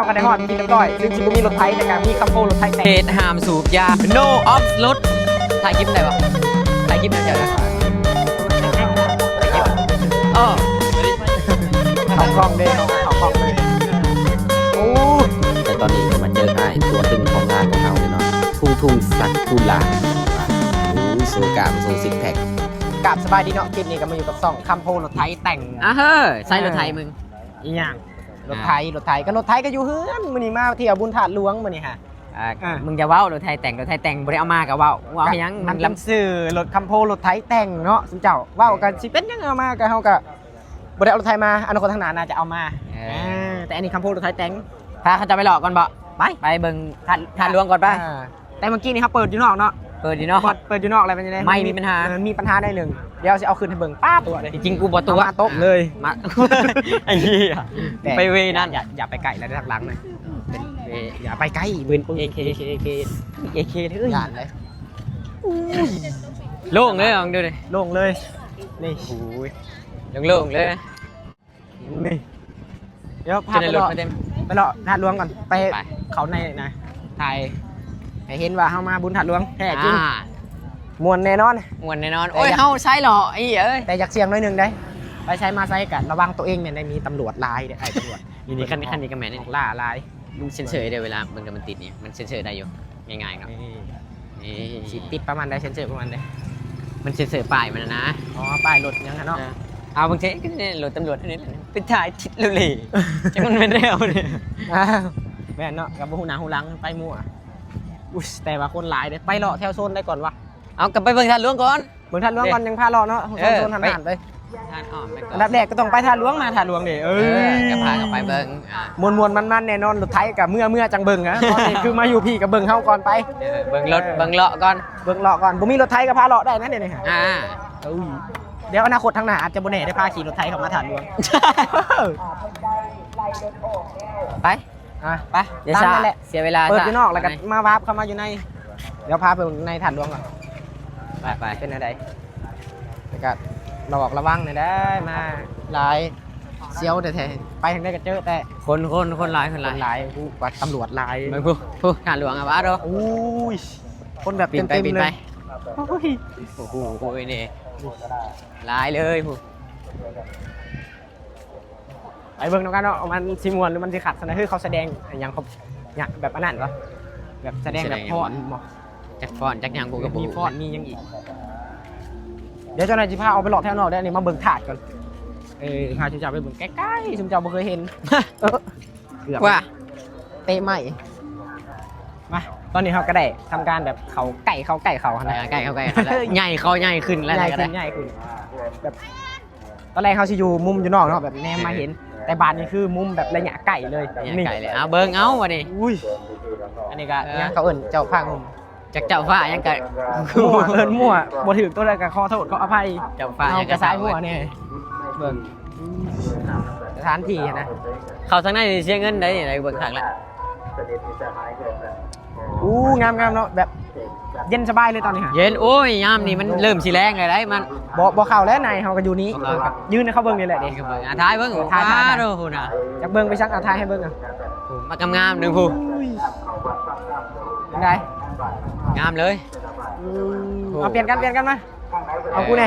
ເຮົາກໍໄດ້ຮອດເປັນທີ່ຮຽບຮ້ອຍ ຊຶ່ງຊິບໍ່ມີລົດໄຖ ແຕ່ກໍມີຄຳໂພລົດໄຖແຕ່ງ. ເຂດຫ້າມສູບຢາ No off road. ຖ່າຍຄລິບໄດ້ບໍ່? ຖ່າຍຄລິບໄດ້. ເອີ ເຂົ້າກ້ອງເດ້ ເຂົ້າກ້ອງເດ້. ໂອ້ ແຕ່ຕອນນີ້ກໍມາເຈີອ້າຍຕົວຕຶງຂອງຮ້ານຂອງເຮົາເນາະ ທຸງທຸງ ສັກກຸລາ ໂອ້ ໂຊກ້າມ ໂຊຊິກແພັກ. ກາບສະບາຍດີເນາະ ຄລິບນີ້ກໍມາຢູ່ກັບຊ່ອງຄຳໂພລົດໄຖແຕ່ງ. ອາເຮີ ໃຊ້ລົດໄຖມຶງ ອີຫຍັງ? ລົດໄຖ ອ່າ ລົດໄຖ ກໍລົດໄຖກໍຢູ່ເຮືອນ. ມື້ນີ້ມາທ່ຽວບຸນທາດຫຼວງມື້ນີ້ຫະ. ອ່າ ອ່າ ມຶງຢ່າເວົ້າ ລົດໄຖແຕ່ງ ລົດໄຖແຕ່ງບໍ່ໄດ້ເອົາມາກໍເວົ້າ ເວົ້າຫຍັງ? ມັນເປັນຊື່ລົດຄຳໂພລົດໄຖແຕ່ງເນາະ ຊຸມເຈົ້າເວົ້າກັນຊິເປັນຫຍັງ ເອົາມາກໍ ເຮົາກໍບໍ່ໄດ້ເອົາລົດໄຖມາ. ອະນາຄົດຂ້າງໜ້າໜ້າຈະເອົາມາ. ເອີ ອ່າ ແຕ່ອັນນີ້ຄຳໂພລົດໄຖແຕ່ງ. ພາເຂົາເຈົ້າໄປເລາະກ່ອນບໍ່? ໄປ ໄປເບິ່ງທາດ ທາດຫຼວງກ່ອນໄປ. ອ່າ ແຕ່ເມື່ອກີ້ນີ້ເຮົາເປີດຢູ່ນອກເນາະ ເປີດຢູ່ນອກ ເປີດຢູ່ນອກແລ້ວເປັນຈັ່ງໃດ? ໄມມີປັນຫາ ເອີ ມີປັນຫາໜ້ອຍໜຶ່ງ. ດຽວຊິເອົາຂຶ້ນໃຫ້ເບິ່ງ. ປ້າ ຕົວະເດ້ ຈິງໆ ກູບໍ່ຕົວະ ເອົາມາຕົບເລີຍ ມາ ໄອ້ເຫຍ ໄປເວນັ້ນ ຢ່າ ຢ່າໄປໃກ້ແລ້ວທາງຫຼັງນະ. ເປັນເອ ຢ່າໄປໃກ້ ເປັນເອເຄ ເອເຄ ເອເຄ ເອເຄເລີຍ ຢ້ານເລີຍ. ໂລ່ງເລີຍ ລອງດູເດ້ ໂລ່ງເລີຍ. ນີ້ ໂອ້ຍ ໂລ່ງໆ ເລີຍ. ນີ້ ດຽວພາໄປເລາະ ໄປເລາະທາດຫຼວງກ່ອນ ໄປ ໄປ ເຂົ້າໃນນະ ຖ່າຍໃຫ້ເຫັນວ່າເຮົາມາບຸນທາດຫຼວງແທ້ຈິງ. ອ່າ ມ່ວນແນ່ນອນ ມ່ວນແນ່ນອນ. ແຕ່ ໂອ້ຍ ຢາກ ເຮົາໃຊ້ເລາະອີເອີຍ ແຕ່ຢາກສ່ຽງໜ້ອຍໜຶ່ງເດ້. ໄປໃສມາໃສກໍລະວັງຕົວເອງແມ່ນໄດ້ ມີຕຳຫຼວດຫຼາຍເດ້ ອ້າຍຕຳຫຼວດ. ນີ້ ນີ້ ຄັນ ຄັນນີ້ກໍແມ່ນ ອອກລ່າຫຼາຍ. ມັນເຊັນເຊີໄດ້ ເວລາເບິ່ງແລ້ວມັນຕິດນີ້ ມັນເຊັນເຊີໄດ້ຢູ່ ງ່າຍໆ ເນາະ. ນີ້ ນີ້ ຊິຕິດປະມານໃດ? ເຊັນເຊີປະມານໃດ? ມັນເຊັນເຊີປ້າຍມັນນະ. ອໍ ປ້າຍລົດຫຍັງຫັ້ນເນາະ. ເອີ ເອົາບາງທີກໍລົດຕຳຫຼວດອັນນີ້ແຫຼະ ໄປຖ່າຍທິດເລວເລ ຈັກມັນແມ່ນແນວໃດ. ອ້າວ ແມ່ນເນາະ ກໍບໍ່ຮູ້ໜ້າຮູ້ຫຼັງ ໄປມົ້ວ. ອຸ້ຍ ແຕ່ວ່າຄົນຫຼາຍເດ້. ໄປເລາະແຖວໂຊນໃດກ່ອນວະ? ເອົາ ກໍໄປເບິ່ງທາດຫຼວງກ່ອນ. ເບິ່ງທາດຫຼວງກ່ອນ ເອີ ຍັງພາເລາະເນາະ ເອີ ໂຊນຫັ້ນ ໄປ ໄປ ທາດອ້ອມໄປກ່ອນ. ອັນດັບແລກກໍຕ້ອງໄປທາດຫຼວງ ມາທາດຫຼວງເດ້. ເອີ ເອີ ກໍພາກັນໄປເບິ່ງ ອ່າ ມ່ວນໆ ມັນໆ ແນ່ນອນ. ລົດໄຖກໍເມື່ອ ເມື່ອຈັ່ງເບິ່ງອະ ຕອນນີ້ຄືມາຢູ່ພີ້ກໍເບິ່ງເຮົາກ່ອນໄປ. ເອີ ເບິ່ງລົດ ເອີ ເບິ່ງເລາະກ່ອນ ເບິ່ງເລາະກ່ອນ. ບໍ່ມີລົດໄຖກໍພາເລາະໄດ້ນະດຽວນີ້. ອ່າ ໂອ້ຍ ດຽວອະນາຄົດທາງໜ້າອາດຈະບໍ່ແນ່ ໄດ້ພາຂີ່ລົດໄຖເຂົ້າມາທາດຫຼວງ. ໄປ ອ່ະ ໄປ ຕາມນັ້ນແຫຼະ ເສຍເວລາ ເປີດຢູ່ນອກແລ້ວກໍມາວາບເຂົ້າມາຢູ່ໃນ. ດຽວພາໄປເບິ່ງໃນທາດຫຼວງກ່ອນ. ໄປໆ ເປັນແນວໃດ? ແລ້ວກໍລະວັງແດ່ເດີ ມາຫຼາຍ ສຽວແທ້ໆ ໄປທາງໃດກໍເຈີແຕ່ ຄົນ ຄົນ ຄົນຫຼາຍ ຄົນຫຼາຍ ຄົນຫຼາຍ. ໂອ້ ວ່າຕຳຫຼວດຫຼາຍ ເບິ່ງພຸ້ນ ພຸ້ນ ທາດຫຼວງອະ ວ້າໂດ. ໂອ້ຍ ຄົນແບບເຕັມໆ ເລີຍ. ໂອ້ຍ ໂອ້ໂຫ ໂອ້ຍ ນີ້ຫຼາຍເລີຍພຸ້ນ. ໄປເບິ່ງນຳກັນເນາະ ວ່າມັນຊິມ່ວນ ຫຼື ມັນຊິຄັກສ່ຳໃດ. ຄືເຂົາສະແດງຫຍັງ ເຂົາ ຫຍັງແບບອັນນັ້ນບໍ່? ແບບສະແດງແບບຟ້ອນບໍ່? ຈັກຟ້ອນຈັກຫຍັງ ກູກໍບໍ່ຮູ້. ມີຟ້ອນ ມີຫຍັງອີກ? ດຽວເຈົ້າໜ້າຊິພາອອກໄປເລາະແຖວນອກເດີ້. ອັນນີ້ມາເບິ່ງທາດກ່ອນ. ເອີ ພາຊຸມເຈົ້າໄປເບິ່ງໃກ້ໆ ຊຸມເຈົ້າບໍ່ເຄີຍເຫັນ. ເອີ ເກືອບວ່າ ເຕະໄມ້. ມາ ຕອນນີ້ເຮົາກໍໄດ້ທຳການແບບເຂົ້າໃກ້ ເຂົ້າໃກ້ເຂົາຫັ້ນນະ. ເອີ ໃກ້ເຂົ້າໃກ້ເຂົາແລ້ວ ໃຫຍ່ເຂົາໃຫຍ່ຂຶ້ນແລ້ວ ໃຫຍ່ຂຶ້ນ ໃຫຍ່ຂຶ້ນ ແບບ ຕອນແລກເຮົາຊິຢູ່ມຸມຢູ່ນອກເນາະ ແບບແນມມາເຫັນ. ເອີ ແຕ່ບາດນີ້ຄືມຸມແບບໄລຍະໃກ້ເລີຍ. ໄລຍະໃກ້ເລີຍ. ເອົາເບິ່ງເອົາບັດນີ້. ອຸ້ຍ ອັນນີ້ກໍ ເອີ ຫຍັງເຂົາເອີ້ນເຈົ້າຟ້າງຸ່ມ ຈັກເຈົ້າຟ້າຫຍັງກະ ມົ້ວ ເອີ້ນມົ້ວ ບໍ່ຖືກໂຕໃດກໍຂໍໂທດຂໍອະໄພ. ເຈົ້າຟ້າຫຍັງກະ ເຮົາກະສາຍມົ້ວແດ່. ເບິ່ງສະຖານທີ່ຫັ້ນນະ ເຂົ້າທາງໃນນີ້ເສຍເງິນໄດ໋ ໄດ້ເບິ່ງຄັກແລ້ວ. ອູ້ ງາມໆ ເນາະ ແບບເຢັນສະບາຍເລີຍຕອນນີ້ຫະ. ເຢັນ ໂອ້ຍ ຍາມນີ້ມັນເລີ່ມຊິແລງແລ້ວໄດ໋ ມັນ ບໍ່ ບໍ່ເຂົ້າແລ້ວ ໃນເຮົາກໍຢູ່ນີ້ ເອີ ຢືນໃຫ້ເຂົາເບິ່ງນີ້ແຫຼະເດ້. ອ່າ ຖ່າຍເບິ່ງ ຖ່າຍ ຖ່າຍ ຖ່າຍ ໂອ້ໂຫນະ ຢາກເບິ່ງໄປສັກ ເອົາຖ່າຍໃຫ້ເບິ່ງ. ໂອ້ ມັນງາມໆ ໜຶ່ງຜູ້ ເປັນໃດ? ງາມເລີຍ. ອືມ ເອົາ ປ່ຽນກັນ ປ່ຽນກັນ ມາ ເອົາ ເອີ ກູແດ່.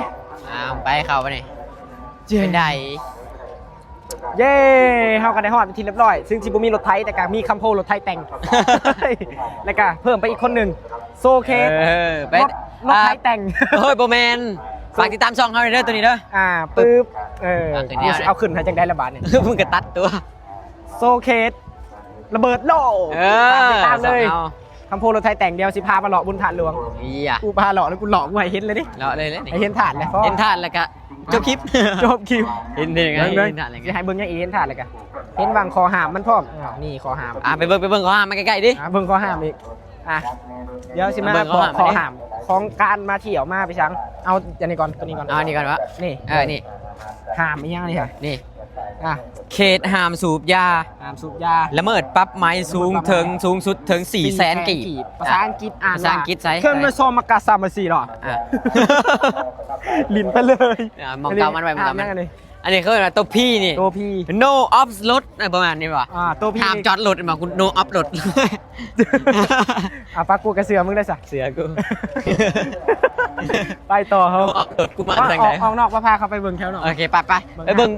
ອ່າ ໄປເຂົ້າໄປນີ້ ເປັນໃດ? ເຢ້ ເຮົາກໍໄດ້ຮອດເປັນທີ່ຮຽບຮ້ອຍ ຊຶ່ງຊິບໍ່ມີລົດໄຖ ແຕ່ກໍມີຄຳໂພລົດໄຖແຕ່ງ ແລ້ວກໍເພີ່ມໄປອີກຄົນໜຶ່ງ ໂຊເຄສ ເອີ ໄປ ລົດ ລົດໄຖແຕ່ງ. ໂອ້ຍ ບໍ່ແມ່ນ ຝາກຕິດຕາມຊ່ອງເຮົາເດີ ໂຕນີ້ເດີ. ອ່າ ປຶບ ເອີ ກູຊິເອົາຂຶ້ນໃຫ້ຈັ່ງໃດລະບາດນີ້ ມຶງກໍຕັດຕົວະ. ໂຊເຄສ ລະເບີດໂລກ. ເອີ ຝາກຕິດຕາມເລີຍ ຄຳໂພລົດໄຖແຕ່ງ. ດຽວຊິພາມາເລາະບຸນທາດຫຼວງ. ເອີຍ ກູພາເລາະແລ້ວ ກູເລາະ ກູໃຫ້ເຫັນເລີຍເດ້. ເລາະເລີຍ ເລີຍ ໃຫ້ເຫັນທາດເລີຍ ເຫັນທາດແລ້ວກະ ຈົບຄລິບ ຈົບຄລິບ. ເຫັນເດ້ ເບິ່ງ ເຫັນທາດແລ້ວກະ ຊິໃຫ້ເບິ່ງຫຍັງອີກ? ເຫັນທາດແລ້ວກະ ເຫັນຫວ່າງຂໍ້ຫ້າມມັນພ້ອມ. ນີ້ຂໍ້ຫ້າມ. ອ່າ ໄປເບິ່ງ ໄປເບິ່ງຂໍ້ຫ້າມມາໃກ້ໆ ເດ້. ອ່າ ເບິ່ງຂໍ້ຫ້າມອີກ. ອ່ະ ດຽວຊິມາບອກຂໍ້ຫ້າມຂອງການມາທ່ຽວມາໄປສັງ. ເອົາອັນນີ້ກ່ອນ ຕົວນີ້ກ່ອນ. ເອົາອັນນີ້ກ່ອນວະ? ນີ້ ເອີ ນີ້ ຫ້າມອີ່ຫຍັງນີ້ຫະ? ນີ້ ອ່ະ ເຂດຫ້າມສູບຢາ ຫ້າມສູບຢາ ລະເມີດປັບໄໝສູງເຖິງ ສູງສຸດເຖິງສີ່ແສນກີບ. ພາສາອັງກິດ ອ່ານ ພາສາອັງກິດໃສ? ເຄີມາຊອມມາກາຊາມາຊີຫຼໍ? ອ່ະ ຫຼິ້ນໄປເລີຍ. ອ່ະ ມອງເກົ່າມັນໄວ້ ມອງເກົ່າມັນ. ອັນນີ້ເຂົາເອີ້ນວ່າໂຕ P ນີ້ ໂຕ P no off road ນະ ປະມານນີ້ບໍ່? ອ່າ ໂຕ P ຫ້າມຈອດລົດແມ່ນບໍ່? ກູ no off road ອ່າ ປາກກູກະເຊື່ອມຶງໄດ້ຊະ ເຊື່ອກູ ໄປຕໍ່ເຮົາ no off road ກູມາແຕ່ທາງໃດ? ອອກນອກ ພາເຂົາໄປເບິ່ງແຖວນອກ ໂອເຄ ໄປ ໄປ ເບິ່ງ ໄປເບິ່ງ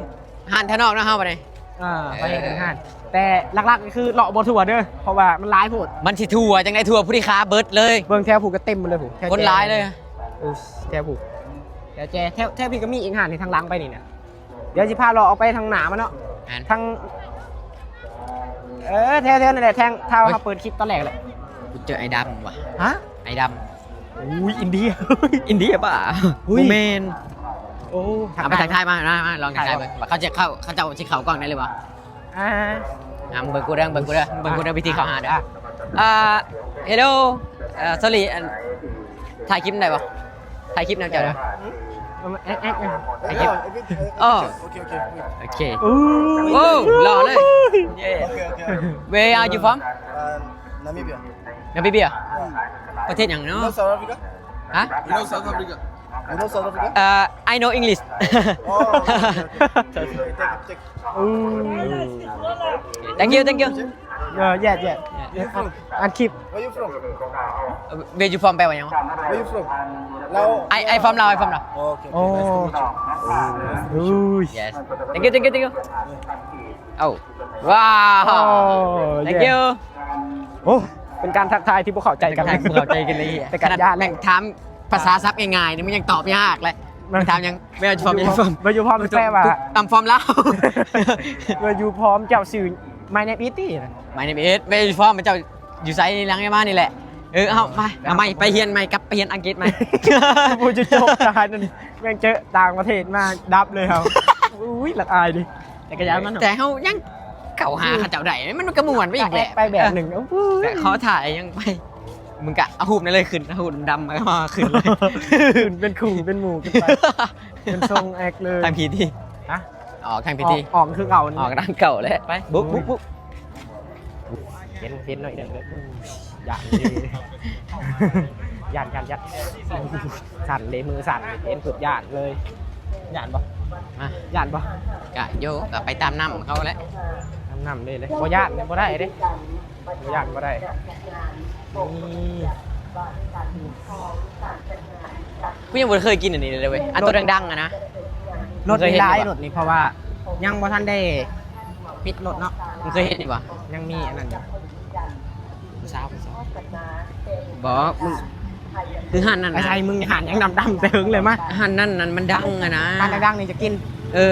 ຮ້ານແຖວນອກເນາະເຮົາບັດນີ້ ອ່າ ໄປເບິ່ງຮ້ານ ແຕ່ຫຼັກໆກໍຄືເລາະບໍ່ທົ່ວເດີ ເພາະວ່າມັນຫຼາຍໂພດ ມັນຊິທົ່ວຈັ່ງໃດ? ທົ່ວຜູ້ທີ່ຄາເບິດເລີຍ ເບິ່ງແຖວຜູ້ກໍເຕັມໝົດເລີຍຜູ້ ຄົນຫຼາຍເລີຍ ແຖວຜູ້ ແຖວ ແຖວ ແຖວ ແຖວພີ້ກໍມີອີກຮ້ານທີ່ທາງຫຼັງໄປນີ້ນະ ດຽວຊິພາເລາະອອກໄປທາງໜ້າມັນເນາະ ແມ່ນ ທາງ ເອີ ແຖວໆນັ້ນແຫຼະ ແທງ ຖ້າເຮົາເປີດຄລິບຕອນແລກແຫຼະ ກູເຈີໄອ້ດຳວ່ະ ຮະ? ໄອ້ດຳ ອຸ້ຍ ອິນເດຍ ອິນເດຍປະ? ອຸ້ຍ ບໍ່ແມ່ນ ໂອ້ ເອົາໄປທັກທາຍມາ ມາ ມາ ລອງທັກທາຍເບິ່ງ ວ່າເຂົາຈະເຂົ້າ ເຂົາເຈົ້າຊິເຂົ້າກ້ອງໄດ້ຫຼືບໍ່? ອ່າ ອ່າ ເບິ່ງກູເດີ ເບິ່ງກູເດີ ເບິ່ງກູເດີ ວິທີເຂົ້າຫາເດີ ອ່າ ເຮລໂລ ເອີ ສອຣີ ອັນ ຖ່າຍຄລິບໄດ້ບໍ່? ຖ່າຍຄລິບນຳເຈົ້າເດີ ແອກ ແອກ ແອກ ຖ່າຍຄລິບ ໂອເຄ ໂອເຄ ໂອເຄ ໂອ້ ຫຼໍ່ເລີຍ ເຢ້ Where are you from? Namibia. Namibia? ປະເທດຫຍັງເນາະ? South Africa? ຮະ? You know South Africa? You know South Africa? Uh, I know English. Oh, okay, okay. Take it, take it. Thank you, thank you. Uh, yeah, yeah. And keep. Where you from? Where you from ແປວ່າຫຍັງ? Where you from? Lao. I, I from Lao, I from Lao. Oh, okay, okay. Nice to meet you. Ooh. Yes. Thank you, thank you, thank you. Oh. Wow. Oh, thank you. ໂອ້ ເປັນການທັກທາຍທີ່ບໍ່ເຂົ້າໃຈກັນ ບໍ່ເຂົ້າໃຈກັນເລີຍ ແຕ່ກັນຢ້ານ ແມ່ງຖາມພາສາສັບງ່າຍໆນີ້ ມັນຍັງຕອບຍາກເລີຍ ມັນຖາມຫຍັງ? Where you from? Where you from? Where you from ແປວ່າ I'm from Lao. Where you from ເຈົ້າຊື່ My name is ຕິ My name is Where you from ເຈົ້າຢູ່ໃສ? ຫຼັງມານີ້ແຫຼະ ເອີ ເອົາໄປ ເອົາໃໝ່ ໄປຮຽນໃໝ່ ກັບໄປຮຽນອັງກິດໃໝ່ ບໍ່ຈະຈົບຕາຍນັ້ນ ແມ່ງເຈີຕ່າງປະເທດມາດັບເລີຍເຮົາ ອຸ້ຍ ລະອາຍເດ. ແຕ່ກໍຢ່າມັນ ແຕ່ເຮົາຍັງເຂົ້າຫາເຂົາເຈົ້າໄດ້ ມັນກໍມ່ວນໄປອີກແບບ ແບບໜຶ່ງ ເອີ ແບບຂໍຖ່າຍຫຍັງໄປ ມຶງກະເອົາຮູບນັ້ນເລີຍຂຶ້ນ ເອົາຮູບດຳໆ ແລ້ວກໍຂຶ້ນເລີຍ ຂຶ້ນເປັນຄູ່ເປັນໝູ່ຂຶ້ນໄປ ເປັນຊົງແອັກເລີຍ ທາງພີທີ ຮະ? ອອກທາງພີທີ ອອກ ອອກຄືເກົ່ານີ້ ອອກທາງເກົ່າແຫຼະ ໄປ ບຸກ ບຸກ ບຸກ. ເຫັນ ເຫັນໜ້ອຍໜຶ່ງເລີຍ ຢ້ານເລີຍ ຢ້ານ ຢ້ານ ຢ້ານ ສັ່ນເດ້ ມືສັ່ນ ເຫັນປຸບຢ້ານເລີຍ ຢ້ານບໍ່? ຮະ? ຢ້ານບໍ່? ກະໂຍ ກະໄປຕາມນ້ຳເຂົາແຫຼະ ຕາມນ້ຳເລີຍ ບໍ່ຢ້ານ ບໍ່ໄດ້ເດ້ ບໍ່ຢ້ານ ບໍ່ໄດ້ ນີ້ ກູຍັງບໍ່ເຄີຍກິນອັນນີ້ເລີຍເວີຍ ອັນໂຕດັງໆ ອະນະ ລົດມີຫຼາຍ ລົດນີ້ ເພາະວ່າຍັງບໍ່ທັນໄດ້ປິດລົດເນາະ ມຶງເຄີຍເຫັນຢູ່ບໍ່? ຍັງມີອັນນັ້ນຢູ່ ຜູ້ສາວ ຜູ້ສາວ ບໍ່ ມຶງ ຄືຮ້ານນັ້ນ ໄປໃສ ນະ ມຶງຮ້ານຫຍັງດຳໆ ແຕ່ເຫິງເລີຍມາ ຮ້ານນັ້ນນັ້ນມັນດັງອະນະ ຮ້ານດັງໆ ນີ້ຈະກິນ ເອີ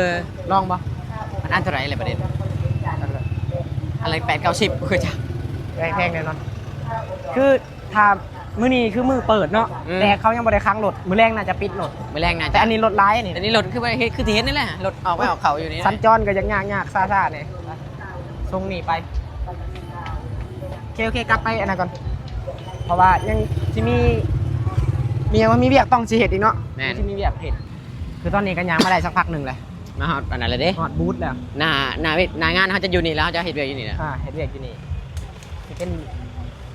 ລອງບໍ່? ມັນອັນເທົ່າໃດລະປະເດັນ ອັນລະແປດເກົ້າສິບ ຄືຈະ ແພງ ແພງແນ່ນອນ ຄື ຖ້າມື້ນີ້ຄືມື້ເປີດເນາະ ອືມ ແຕ່ເຂົາຍັງບໍ່ໄດ້ຂັງລົດ ມື້ແລງໜ້າຈະປິດລົດ ມື້ແລງໜ້າຈະ ແຕ່ອັນນີ້ລົດຫຼາຍນີ້ ອັນນີ້ລົດຄືວ່າເຮັດ ຄືທີ່ເຫັນນີ້ແຫຼະ ລົດອອກໄປອອກເຂົ້າຢູ່ນີ້ ສັນຈອນກໍຍາກໆ ຊ້າໆ ນີ້ ຊົງນີ້ໄປ ໂອເຄ ໂອເຄ ກັບໄປອັນນັ້ນກ່ອນ ເພາະວ່າຍັງຊິມີ ມີຫຍັງ ມີວຽກຕ້ອງຊິເຮັດອີກເນາະ ແມ່ນ ຊິມີວຽກເຮັດ ຄືຕອນນີ້ກໍຍ່າງມາໄດ້ສັກພັກໜຶ່ງແລ້ວ ມາຮອດອັນນັ້ນແລ້ວເດ້ ຮອດບູດແລ້ວ ໜ້າ ໜ້າເວ ໜ້າງານເຮົາຈະຢູ່ນີ້ແລ້ວ ເຮົາຈະເຮັດວຽກຢູ່ນີ້ແລ້ວ ອ່າ ເຮັດວຽກຢູ່ນີ້ ຊິເປັນ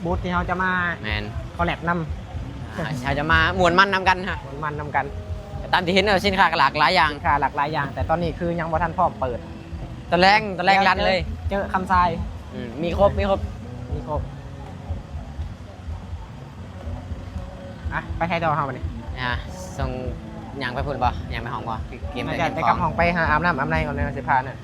ບູດທີ່ເຮົາຈະມາ ແມ່ນ ຄໍແລັບນຳ ອ່າ ເຮົາຈະມາມ່ວນມັນນຳກັນຮະ ມ່ວນມັນນຳກັນ ຕາມທີ່ເຫັນເນາະ ສິນຄ້າກໍຫຼາກຫຼາຍຢ່າງ ສິນຄ້າຫຼາກຫຼາຍຢ່າງ ແຕ່ຕອນນີ້ຄືຍັງບໍ່ທັນພ້ອມເປີດ ຕອນແລງ ຕອນແລງລັນເລີຍ ເຈີຄຳຊາຍ ອືມ ມີຄົບ ມີຄົບ ມີຄົບ ອ່ະ ໄປໃສຕໍ່ເຮົາບັດນີ້ ອ່າ ສົ່ງ ຍ່າງໄປພຸ້ນບໍ່? ຍ່າງໄປຫ້ອງບໍ່? ກຽມໄປ ໄດ້ກັບຫ້ອງ ໄປຫາອາບນ້ຳອາບໃນກ່ອນ ແລ້ວຊິພານະ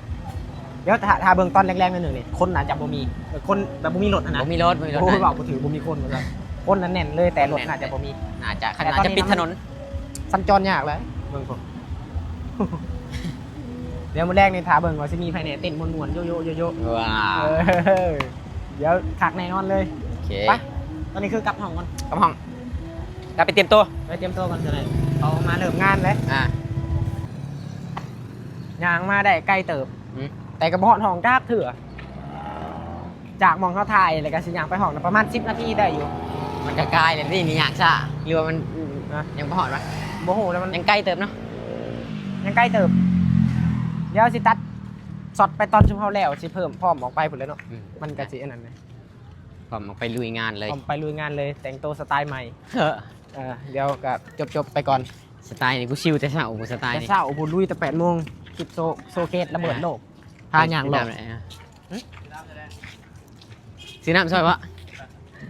ດຽວຖ້າ ຖ້າເບິ່ງຕອນແລງໆ ໜ້ອຍໜຶ່ງນີ້ ຄົນໜ້າຈະບໍ່ມີ ເອີ ຄົນແບບບໍ່ມີລົດຫັ້ນນະ ບໍ່ມີລົດ ບໍ່ມີລົດ ໂອ້ຍ ເວົ້າບໍ່ຖືກ ບໍ່ມີຄົນວ່າຊັ້ນ ຄົນນັ້ນແໜ້ນເລີຍ ແຕ່ລົດໜ້າຈະບໍ່ມີ ໜ້າຈະ ໜ້າຈະປິດຖະໜົນ ສັນຈອນຍາກເລີຍ ເບິ່ງພຸ້ນ ດຽວມື້ແລງນີ້ຖ້າເບິ່ງວ່າຊິມີໃຜແດ່ເຕັ້ນມ່ວນໆ ໂຢໂຢໂຢໂຢ ວ້າວ ເອີ ດຽວຄັກແນ່ນອນເລີຍ ໂອເຄ ໄປ ຕອນນີ້ຄືກັບຫ້ອງກ່ອນ ກັບຫ້ອງ ກັບໄປຕຽມໂຕ ໄປຕຽມໂຕກ່ອນກໍໄດ້ ເຂົາມາເລີ່ມງານແລ້ວ ອ່າ ຍ່າງມາໄດ້ໄກເຕີບ ອືມ ແຕ່ກໍບໍ່ຮອດຫ້ອງຈັກເທື່ອ ຈາກໝ່ອງເຮົາຖ່າຍ ແລ້ວກໍຊິຍ່າງໄປຫ້ອງນະ ປະມານສິບນາທີໄດ້ຢູ່ ມັນກໍກາຍແລ້ວນີ້ ນີ້ຍ່າງຊ້າ ຫຼືວ່າມັນ ຮະ ຍັງບໍ່ຮອດວະ? ບໍ່ຮູ້ແລ້ວ ມັນຍັງໄກເຕີບເນາະ ຍັງໄກເຕີບ ດຽວຊິຕັດຊັອດໄປຕອນຊຸມເຮົາແລ້ວ ຊິເພີ່ມພ້ອມອອກໄປພຸ້ນແຫຼະເນາະ ອືມ ມັນກໍຊິອັນນັ້ນແຫຼະ ພ້ອມອອກໄປລຸຍງານເລີຍ ພ້ອມໄປລຸຍງານເລີຍ ແຕ່ງໂຕສະໄຕລ໌ໃໝ່ ເອີ ດຽວກໍຈົບໆໄປກ່ອນ ສະໄຕລ໌ນີ້ກູຊິວແຕ່ເຊົ້າ ກູສະໄຕລ໌ນີ້ ແຕ່ເຊົ້າ ກູລຸຍແຕ່ແປດໂມງ ຄລິບໂຊ ໂຊເຄສລະເບີດໂລກ ພາຍ່າງເລາະ. ຊື້ນ້ຳໃຫ້ ຫຶ? ຊື້ນ້ຳຊ່ອຍວະ?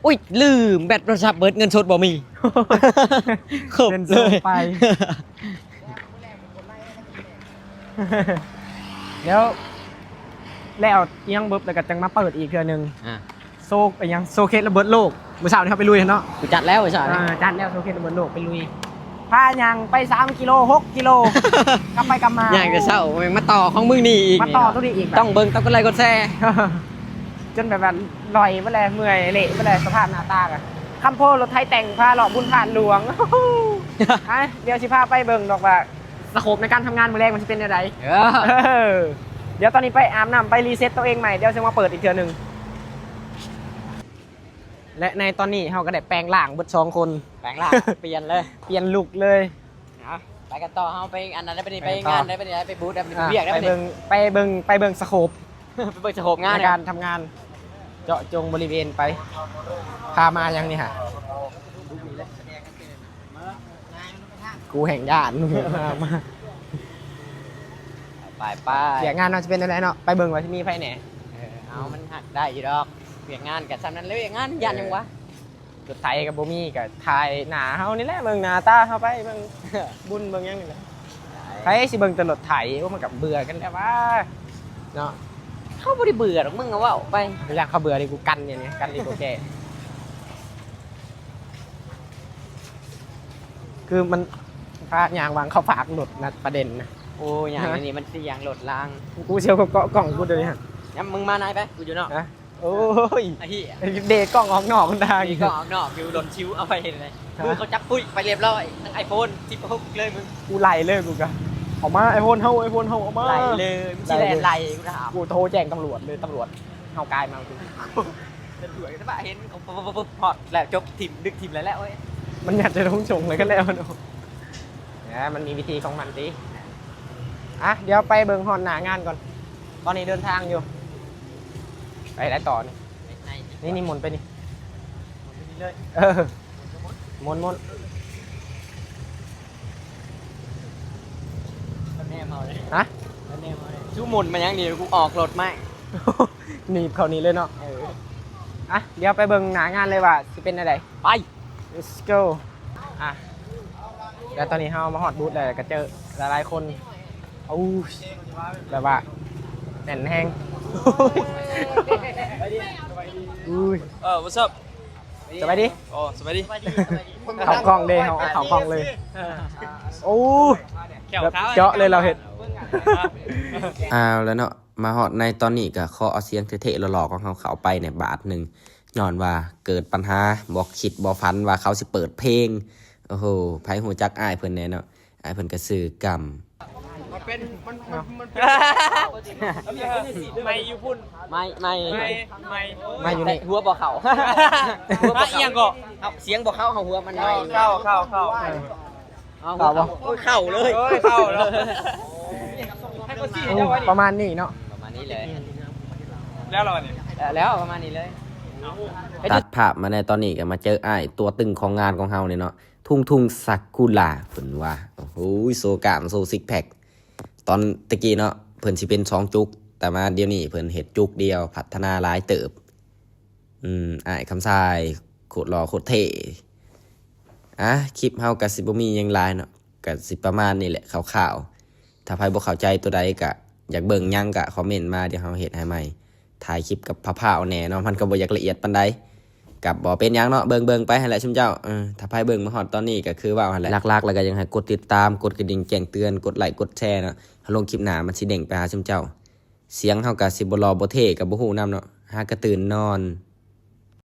ອຸ້ຍ ລືມ ແບັດໂທລະສັບເບີດ ເງິນສົດບໍ່ມີ. ຄົບ ເງິນສົດໄປ ເລີຍ. ດຽວແລ້ວອີ່ຫຍັງເບີດ ແລ້ວກໍຈັ່ງມາເປີດອີກເທື່ອໜຶ່ງ. ອ່າ ໂຊ ອີ່ຫຍັງ ໂຊເຄສລະເບີດໂລກ. ມື້ເຊົ້ານີ້ເຮົາໄປລຸຍຫັ້ນເນາະ. ກູຈັດແລ້ວມື້ເຊົ້າ ເອີ ນະ ຈັດແລ້ວໂຊເຄສລະເບີດໂລກ ໄປລຸຍ. ພາຍ່າງໄປສາມກິໂລ ຫົກກິໂລ ກັບໄປກັບມາ. ຍ່າງແຕ່ເຊົ້າ ແມ່ງມາຕໍ່ຂອງມຶງນີ້ອີກ. ມາຕໍ່ໂຕນີ້ອີກ. ຕ້ອງເບິ່ງ ຕ້ອງກົດໄລກົດແຊ. ຈົນແບບວ່າລ່ອຍເບິດແລ້ວ ເມື່ອຍເລະເບິດແລ້ວ ສະພາບໜ້າຕາກະ. ຄຳໂພ ລົດໄຖແຕ່ງ ພາເລາະບຸນທາດຫຼວງ. ອ່ະ ດຽວຊິພາໄປເບິ່ງດອກວ່າ ສະໂຄບໃນການທຳງານມື້ແລງມັນຊິເປັນແນວໃດ. ເອີ ດຽວຕອນນີ້ໄປອາບນ້ຳ ໄປຣີເຊັດໂຕເອງໃໝ່ ດຽວຊິມາເປີດອີກເທື່ອໜຶ່ງ. ແລະ ໃນຕອນນີ້ເຮົາກໍໄດ້ແປງຮ່າງເບິດສອງຄົນ. ແປງຮ່າງ ປ່ຽນເລີຍ ປ່ຽນລຸກເລີຍ. ເອົາ ໄປກັນຕໍ່ ເຮົາໄປອັນນັ້ນໄດ້ ໄປນີ້ ໄປ ໄປ ງານໄດ້ ໄປນີ້ໄດ້ ໄປບູດໄດ້ ໄປ ອ່າ ວຽກໄດ້ ໄປເບິ່ງ ໄປເບິ່ງ ໄປເບິ່ງສະໂຄບ ໄປເບິ່ງສະໂຄບງານ ໃນການທຳງານ ເຈາະຈົງບໍລິເວນໄປ. ພາມາຫຍັງນີ້ຫະ? ກູແຮ່ງຢ້ານ ມາ ມາ ໄປໆ ວຽກງານເຮົາຊິເປັນແນວໃດເນາະ ໄປເບິ່ງວ່າຊິມີໃຜແດ່. ເອີ ເອົາ ມັນຫັກໄດ້ຢູ່ດອກ ວຽກງານກະຊ່ຳນັ້ນແຫຼະ ວຽກງານຢ້ານຫຍັງວະ. ເອີ ລົດໄຖກໍບໍ່ມີ ກໍຖ່າຍໜ້າເຮົານີ້ແຫຼະ ເບິ່ງໜ້າຕາເຮົາໄປ ເບິ່ງບຸນເບິ່ງຫຍັງນີ້ແຫຼະ. ໃຜຊິເບິ່ງແຕ່ລົດໄຖ ໂອ້ ມັນກໍເບື່ອກັນແລ້ວວະເນາະ. ເຂົາບໍ່ໄດ້ເບື່ອດອກ ມຶງກໍເວົ້າໄປ. ຢ່າງເຂົາເບື່ອນີ້ ກູກັນນີ້ ກັນດີກວ່າແກ. ຄືມັນພາຍ່າງວາງເຂົ້າຝາກລົດນະ ປະເດັນນະ. ໂອ້ ຍ່າງອັນນີ້ມັນສຽງລົດລາງ. ກູສຽວເກາະກ້ອງກູດຽວນີ້ຫະ. ຍາມມຶງມານາຍໄປ ກູຢູ່ນອກ. ຮະ? ໂອ້ຍ ໄອ້ເຫຍ ເດກ້ອງອອກນອກທາງ ເດກ້ອງອອກນອກຢູ່ ລົດຊິວເອົາໄປເຮັດໄດ. ຮະ? ມືເຂົາຈັບປຸ້ຍໄປລຽບຮ້ອຍ ທັງໄອໂຟນສິບຫົກເລີຍມຶງ. ກູໄລ່ເລີຍ ກູກະ ເອົາມາ ໄອໂຟນເຮົາ ໄອໂຟນເຮົາ ເອົາມາ. ໄລ່ເລີຍ ມຶງຊິແລ່ນໄລ່ກູຖາມ. ກູໂທແຈ້ງຕຳຫຼວດເລີຍ ຕຳຫຼວດເຮົາກາຍມາ. ຕຳຫຼວດກໍສະບາຍ ເຫັນປຶບໆ ຮອດແລ້ວ ຈົບ ຖິ້ມ ດຶກຖິ້ມແລ້ວ ແລ້ວ ໂອ້ຍ ມັນຍັດໃສ່ຖົງສົ່ງເລີຍກໍແລ້ວເນາະ. ແຫຼະ ມັນມີວິທີຂອງມັນຕິ. ອ່ະ ດຽວໄປເບິ່ງຮອດໜ້າງານກ່ອນ ຕອນນີ້ເດີນທາງຢູ່. ໄປໄດ້ຕໍ່ນີ້ ນີ້ ນີ້ໝູນໄປນີ້ ໝູນໄປນີ້ເລີຍ. ເອີ ໝູນ ໝູນ ແນມເອົາເລີຍ. ຮະ? ແນມເອົາເລີຍ. ຊູໝູນມາຫຍັງນີ້ ກູອອກລົດໃໝ່ ໜີບເຂົ້ານີ້ເລີຍເນາະ. ເອີ ອ່ະ ດຽວໄປເບິ່ງໜ້າງານເລີຍວ່າຊິເປັນແນວໃດ. ໄປ Let's go. ອ່ະ ແລ້ວຕອນນີ້ເຮົາມາຮອດບູດແລ້ວ ກໍເຈີຫຼາຍໆຄົນ. ໂອ້ຍ ແບບວ່າແໜ້ນແຮງ. ອຸ້ຍ ເອີ What's up? ສະບາຍດີ. ໂອ້ ສະບາຍດີ. ເຂົ້າກ້ອງເດ້ ເຮົາເຂົ້າກ້ອງເລີຍ. ໂອ້ ແບບເຈາະເລີຍລາວເຮັດ. ເອົາລະເນາະ ມາຮອດໃນຕອນນີ້ກໍຂໍເອົາສຽງເທ່ໆຫຼໍ່ໆຂອງເຮົາເຂົ້າໄປໃນບາດໜຶ່ງ ຍ້ອນວ່າເກີດປັນຫາ ບໍ່ຄິດບໍ່ຝັນວ່າເຂົາຊິເປີດເພງ. ໂອ້ໂຫ ໃຜຮູ້ຈັກອ້າຍເພິ່ນແດ່ເນາະ? ອ້າຍເພິ່ນກໍຊື່ກຳ ມັນເປັນ ມັນ ມັນ ມັນເປັນ ໄມຢູ່ພຸ້ນ ໄມ ໄມ ໄມ ໄມ ໄມຢູ່ນີ້ ຫົວບໍ່ເຂົ້າ ຫົວບໍ່ເຂົ້າ. ອີ່ຫຍັງເກາະ? ເອົາ ສຽງບໍ່ເຂົ້າ ເຮົາຫົວມັນໄມ. ເຂົ້າ ເຂົ້າ ເຂົ້າ ເຂົ້າ ເຂົ້າບໍ່? ໂອ້ຍ ເຂົ້າເລີຍ ໂອ້ຍ ເຂົ້າເລີຍ. ປະມານນີ້ເນາະ ປະມານນີ້ເລີຍ. ແລ້ວລະນີ້ ແລ້ວ ແລ້ວປະມານນີ້ເລີຍ. ຕັດພາບມາໃນຕອນນີ້ກໍມາເຈີອ້າຍຕົວຕຶງຂອງງານຂອງເຮົານີ້ເນາະ ທຸງທຸງ ຊາກຸລາ ເພິ່ນວ່າ. ໂອ້ໂຫ ໂຊກ້າມ ໂຊຊິກແພັກ. ຕອນແຕ່ກີ້ເນາະ ເພິ່ນຊິເປັນສອງຈຸກ ແຕ່ມາດຽວນີ້ເພິ່ນເຮັດຈຸກດຽວ ພັດທະນາຫຼາຍເຕີບ. ອືມ ອ້າຍຄຳຊາຍ ໂຄດຫຼໍ່ໂຄດເທ່. ອ່ະ ຄລິບເຮົາກໍຊິບໍ່ມີຫຍັງຫຼາຍເນາະ ກໍຊິປະມານນີ້ແຫຼະ ຄ່າວໆ. ຖ້າໃຜບໍ່ເຂົ້າໃຈຕົວໃດ ກະຢາກເບິ່ງຫຍັງ ກະຄອມເມັນມາ ດຽວເຮົາເຮັດໃຫ້ໃໝ່. ຖ່າຍຄລິບກັບພະພ້າວແດ່ເນາະ ມັນກໍບໍ່ຢາກລະອຽດປານໃດ ກໍບໍ່ເປັນຫຍັງເນາະ ເບິ່ງໆໄປຫັ້ນແຫຼະຊຸມເຈົ້າ. ເອີ ຖ້າໃຜເບິ່ງມາຮອດຕອນນີ້ ກໍຄືເວົ້າຫັ້ນແຫຼະ ຫຼັກໆແລ້ວກໍຢາກໃຫ້ກົດຕິດຕາມ ກົດກະດິ່ງແຈ້ງເຕືອນ ກົດໄລກົດແຊເນາະ ຖ້າລົງຄລິບໜ້າມັນຊິເດ້ງໄປຫາຊຸມເຈົ້າ. ສຽງເຮົາກໍຊິບໍ່ຫຼໍ່ບໍ່ເທ່ ກໍບໍ່ຮູ້ນຳເນາະ ຫາກະຕື່ນນອນ.